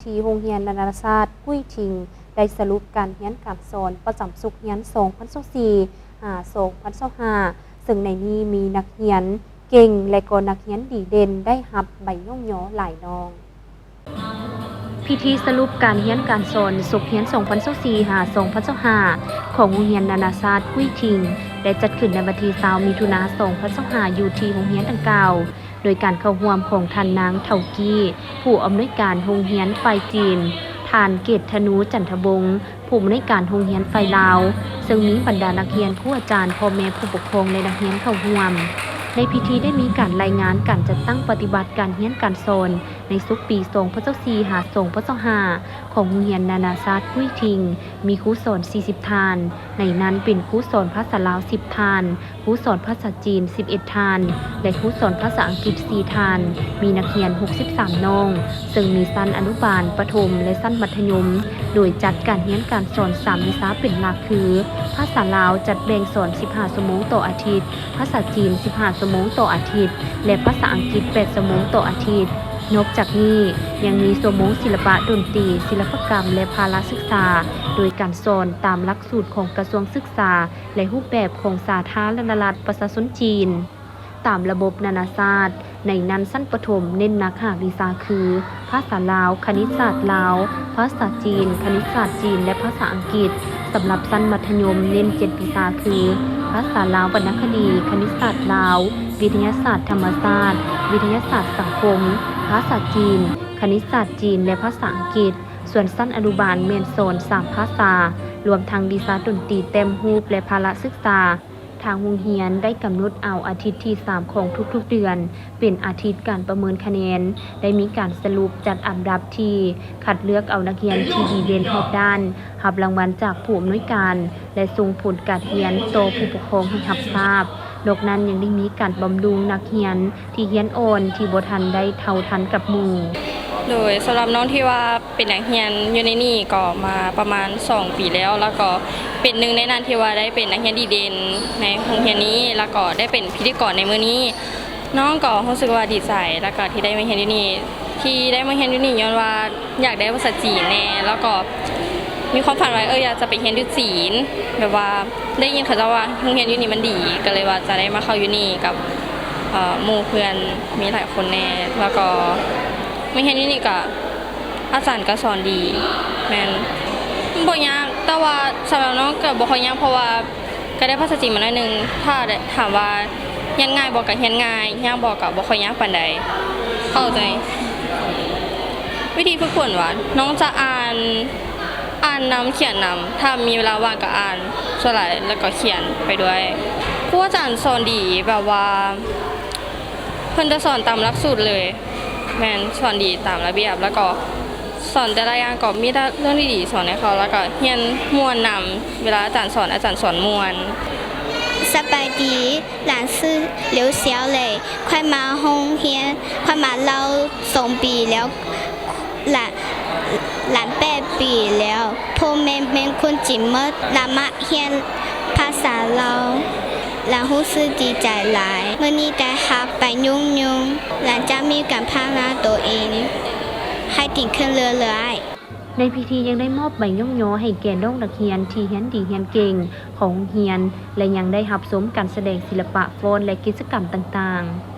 ທີ່ໂຮງຮຽນນານາຊາດກຸ້ຍທິງ ໄດ້ສະຫຼຸບການຮຽນການສອນປະຈຳສົກຮຽນສອງພັນຊາວສີ່ ຫາ ສອງພັນຊາວຫ້າ ເຊິ່ງໃນນີ້ມີນັກຮຽນເກັ່ງ ແລະ ກໍນັກຮຽນດີເດັ່ນໄດ້ຮັບໃບຍ້ອງຍໍຫຼາຍນ້ອງ. ພິທີສະຫຼຸບການຮຽນການສອນສົກຮຽນສອງພັນຊາວສີ່ ຫາ ສອງພັນຊາວຫ້າ ຂອງໂຮງຮຽນນານາຊາດກຸ້ຍທິງ ໄດ້ຈັດຂຶ້ນໃນວັນທີຊາວ ມິຖຸນາ ສອງພັນຊາວຫ້າ ຢູ່ທີ່ໂຮງຮຽນດັ່ງກ່າວ ໂດຍການເຂົ້າຮ່ວມຂອງທ່ານນາງ ເຖົ້າກີ້ ຜູ້ອຳນວຍການໂຮງຮຽນຝ່າຍຈີນ, ທ່ານ ເກດທະນູ ຈັນທະວົງ ຜູ້ອຳນວຍການໂຮງຮຽນຝ່າຍລາວ, ເຊິ່ງມີບັນດານັກຮຽນ, ຄູອາຈານ, ພໍ່ແມ່ຜູ້ປົກຄອງ ແລະ ນັກຮຽນເຂົ້າຮ່ວມ. ໃນພິທີໄດ້ມີການລາຍງານການຈັດຕັ້ງປະຕິບັດການຮຽນການສອນໃນສົກປີສອງພັນຊາວສີ່ ຫາ ສອງພັນຊາວຫ້າ ຂອງໂຮງຮຽນນານາຊາດກຸ້ຍທິງ, ມີຄູສອນສີ່ສິບທ່ານ, ໃນນັ້ນເປັນຄູສອນພາສາລາວສິບທ່ານ, ຄູສອນພາສາຈີນສິບເອັດທ່ານ ແລະ ຄູສອນພາສາອັງກິດສີ່ທ່ານ, ມີນັກຮຽນຫົກສິບສາມນ້ອງ ເຊິ່ງມີຊັ້ນອະນຸບານ, ປະຖົມ ແລະ ຊັ້ນມັດທະຍົມ, ໂດຍຈັດການຮຽນການສອນສາມວິຊາເປັນຫຼັກຄື ພາສາລາວຈັດແບ່ງສອນສິບຫ້າຊົ່ວໂມງຕໍ່ອາທິດ, ພາສາຈີນສິບຫ້າຊົ່ວໂມງຕໍ່ອາທິດ ແລະ ພາສາອັງກິດແປດຊົ່ວໂມງຕໍ່ອາທິດ. ນອກຈາກນີ້ ຍັງມີຊົ່ວໂມງສິລະປະດົນຕີ, ສິລະປະກຳ ແລະ ພາລະສຶກສາ ໂດຍການສອນຕາມຫຼັກສູດຂອງກະຊວງສຶກສາ ແລະ ຮູບແບບຂອງສາທາລະນະລັດປະຊາຊົນຈີນ ຕາມລະບົບນານາຊາດ. ໃນນັ້ນຊັ້ນປະຖົມເນັ້ນໜັກຫ້າວິຊາຄື ພາສາລາວ, ຄະນິດສາດລາວ, ພາສາຈີນ, ຄະນິດສາດຈີນ ແລະ ພາສາອັງກິດ. ສຳລັບຊັ້ນມັດທະຍົມເນັ້ນເຈັດວິຊາຄື ພາສາລາວວັນນະຄະດີ, ຄະນິດສາດລາວ, ວິທະຍາສາດທຳມະຊາດ, ວິທະຍາສາດສັງຄົມ, ພາສາຈີນ, ຄະນິດສາດຈີນ ແລະ ພາສາອັງກິດ. ສ່ວນຊັ້ນອະນຸບານແມ່ນສອນສາມພາສາ, ລວມທັງວິຊາດົນຕີ, ແຕ້ມຮູບ ແລະ ພາລະສຶກສາ. ທາງໂຮງຮຽນໄດ້ກຳນົດເອົາອາທິດທີສາມຂອງທຸກໆເດືອນ ເປັນອາທິດການປະເມີນຄະແນນ, ໄດ້ມີການສະຫຼຸບຈັດອັນດັບທີ່ຄັດເລືອກເອົານັກຮຽນທີ່ດີເດັ່ນຮອບດ້ານ ຮັບລາງວັນຈາກຜູ້ອຳນວຍການ ແລະ ສົ່ງຜົນການຮຽນຕໍ່ຜູ້ປົກຄອງໃຫ້ຮັບຊາບ. ນອກນັ້ນຍັງໄດ້ມີການບຳລຸງນັກຮຽນທີ່ຮຽນອ່ອນ ທີ່ບໍ່ທັນໄດ້ເທົ່າທັນກັບໝູ່. ໂດຍ ສຳລັບນ້ອງທີ່ວ່າເປັນນັກຮຽນຢູ່ໃນນີ້ກໍມາປະມານສອງປີແລ້ວ ແລ້ວກໍເປັນໜຶ່ງໃນນັ້ນທີ່ວ່າໄດ້ເປັນນັກຮຽນດີເດັ່ນໃນໂຮງຮຽນນີ້ ແລ້ວກໍໄດ້ເປັນພິທີກອນໃນມື້ນີ້. ນ້ອງກໍຮູ້ສຶກວ່າດີໃຈ ແລ້ວກໍທີ່ໄດ້ມາຮຽນຢູ່ນີ້ ທີ່ໄດ້ມາຮຽນຢູ່ນີ້ຍ້ອນວ່າຢາກໄດ້ພາສາຈີນແດ່ ແລ້ວກໍມີຄວາມຝັນວ່າ ເອີ ຢາກຈະໄປຮຽນຢູ່ຈີນ ແບບວ່າໄດ້ຍິນເຂົາເຈົ້າວ່າໂຮງຮຽນຢູ່ນີ້ມັນດີ ກໍເລີຍວ່າຈະໄດ້ມາເຂົ້າຢູ່ນີ້ກັບ ເອີ ໝູ່ເພື່ອນມີຫຼາຍຄົນແດ່ ແລ້ວກໍມາຮຽນຢູ່ນີ້ກໍອາຈານກໍສອນດີ. ແມ່ນ ບໍ່ຍາກ ແຕ່ວ່າສຳລັບນ້ອງກໍບໍ່ຄ່ອຍຍາກ ເພາະວ່າ ກໍໄດ້ພາສາຈີນມາໜ້ອຍໜຶ່ງ. ຖ້າ ຖາມວ່າຮຽນງ່າຍບໍ່ ກໍຮຽນງ່າຍ, ຍາກບໍ່ ກໍບໍ່ຄ່ອຍຍາກປານໃດ. ເຂົ້າໃຈ. ວິທີຝຶກຝົນຫວາ? ນ້ອງຈະອ່ານ, ອ່ານນຳ, ຂຽນນຳ, ຖ້າມີເວລາວ່າງກໍອ່ານສ່ວນຫຼາຍ ແລ້ວກໍຂຽນໄປດ້ວຍ. ຄູອາຈານສອນດີ ແບບວ່າເພິ່ນຈະສອນຕາມຫຼັກສູດເລີຍ. ແມ່ນ ສອນດີຕາມລະບຽບ ແລ້ວກໍ ສອນແຕ່ລະຢ່າງກໍມີແຕ່ເລື່ອງດີໆສອນໃຫ້ເຂົາ ແລ້ວກໍຮຽນມ່ວນນຳ. ເວລາອາຈານສອນ ອາຈານສອນມ່ວນ. ສະບາຍດີ, ຫຼານຊື່ຫຼຽວສຽວເລີຍ. ຂ້ອຍມາໂຮງຮຽນ, ຂ້ອຍມາລາວສອງປີແລ້ວ. ຫຼານ, ຫຼານແປດປີແລ້ວ. ພໍ່ແມ່ແມ່ນຄົນຈີນໝົດ. ຫຼານມາຮຽນພາສາລາວ. ຫຼານຮູ້ສຶກດີໃຈຫຼາຍ. ມື້ນີ້ໄດ້ຮັບໃບຍ້ອງຍໍ. ຫຼັງຈາກມີການພັດທະນາໂຕເອງ ໃຫ້ເກັ່ງຂຶ້ນເລື້ອຍໆ. ໃນພິທີຍັງໄດ້ມອບໃບຍ້ອງຍໍໃຫ້ແກ່ນ້ອງນັກຮຽນທີ່ຮຽນດີຮຽນເກັ່ງຂອງໂຮງຮຽນ ແລະ ຍັງໄດ້ຮັບຊົມການສະແດງສິລະປະຟ້ອນ ແລະ ກິດຈະກຳຕ່າງໆ.